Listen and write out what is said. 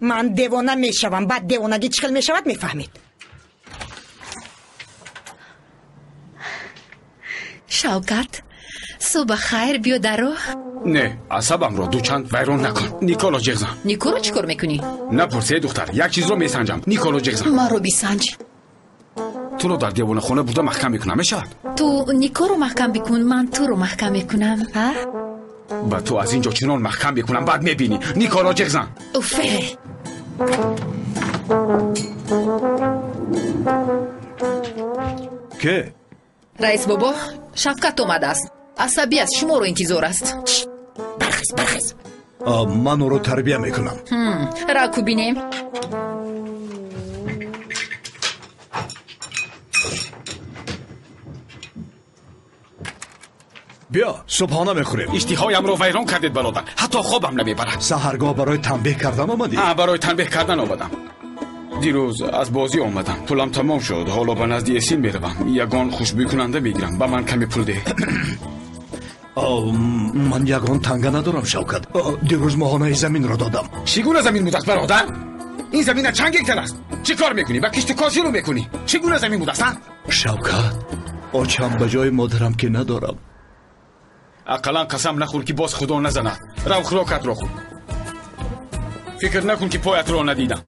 Ман девона мешавам, баъд девонагӣ чӣ хел мешавад, мефаҳмед. Шавкат, субҳ хайр, биё даро. Не, асабамро дучанд вайрон накун. Николо ҷеғ зан. Никоро чӣ кор мекунӣ? Напурс, эй духтар, як чизро месанҷам. Николо ҷеғ зан. Маро бисанҷ. Туро дар девонахона бурда маҳкам мекунам, мешавад? Ту Никоро маҳкам бикун, ман туро маҳкам мекунам. Ба ту аз ин ҷо чунон маҳкам мекунам, баъд мебинӣ. Никоро ҷеғ зан. Уфе! Ке? Раис бобо, Шавкат омадааст. Асабӣ аст, шуморо интизор аст. Бархез, бархез. Ман ӯро тарбия мекунам. Раку бинем. Биё, субҳона мехӯрем. Иштиҳоямро вайрон кардед, бародар. Ҳатто хобам намебарад. Саҳаргоҳ барои танбеҳ кардан омадӣ? Барои танбеҳ кардан омадам. Дирӯз аз бозӣ омадам, пулам тамом шуд. Ҳоло ба назди Эсин меравам, ягон хушбӯйкунанда мегирам. Ба ман каме пул деҳ. Ман ягон танга надорам, Шавкат. Дирӯз моҳонаи заминро додам. Чӣ гуна замин будааст, бародар? Ин замина чанд гектар аст? Чӣ кор мекунӣ? Ба кишту кор шурӯъ мекунӣ? Чӣ гуна замин будааст, а? Шавкат, очам ба ҷои модарам ки надорам. Ақаллан қасам нахӯр, ки боз худо назанад. Рав, хӯрокатро хӯр. Фикр накун, ки поятро надидам.